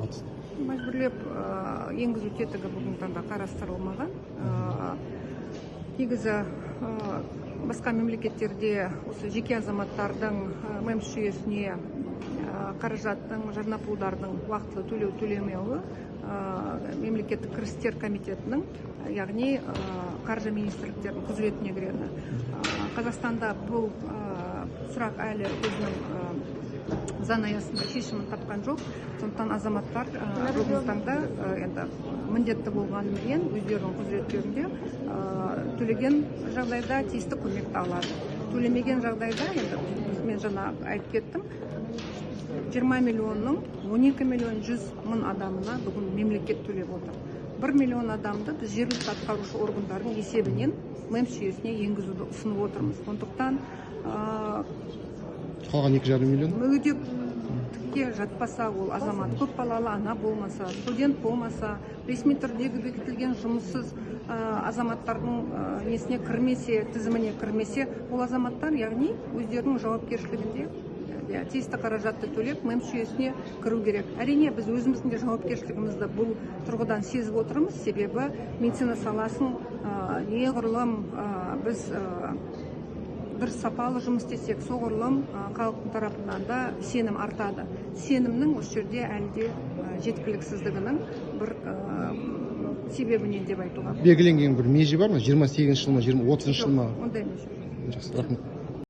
қатысты? Мәжбүрлеп енгізу тетігі бүгінгі таңда қарастырылмаған. Негізі басқа мемлекеттерде осы жеке азаматтардың МЭМС жүйесіне қаражаттың, жарнапұлдардың уақытылы төлеу төлемеуі мемлекеттік кірістер комитетінің, яғни қаржы министрліктерінің құзыретіне кіреді. Қазақстанда бұл сұрақ әлі өзінің заң аясында шешімін тапқан жоқ. Сондықтан азаматтар бүгінгі таңда енді міндетті болғанымен өздерінің құзыреттерінде төлеген жағдайда тиісті көмекті алады. Төлемеген жағдайда, енді мен жаңа айтып кеттім, 20 миллионның 12 миллион 100 мың адамына бүгін мемлекет төлеп отыр. 1 миллион адамды біз жергілікті атқарушы органдардың есебінен МЭМС жүйесіне енгізуді ұсынып отырмыз. Сондықтан Қалған 2,5 миллион? Мүгедектікке жатпаса, ол азамат көп балалы ана болмаса, студент болмаса, ресми түрдегі бекітілген жұмыссыз азаматтардың несіне кірмесе, тізіміне кірмесе, ол азаматтар, яғни өздерінің жауапкершілігінде тиісті қаражатты төлеп, МЭМС жүйесіне кіру керек. Әрине, біз өзіміздің де жауапкершілігімізді бұл тұрғыдан сезіп отырмыз, себебі медицина саласын неғұрлым біз дұрыс, сапалы жұмыс істесек, соғұрлым халықтың тарапынан да сенім артады. Сенімнің осы жерде әлі де жеткіліксіздігінің бір себебінен деп айтуға болады. Белгіленген бір меже бар ма? 28-жыл ма, 30-жыл ма? Жоқ, ондай меже жоқ. Жақсы, рахмет.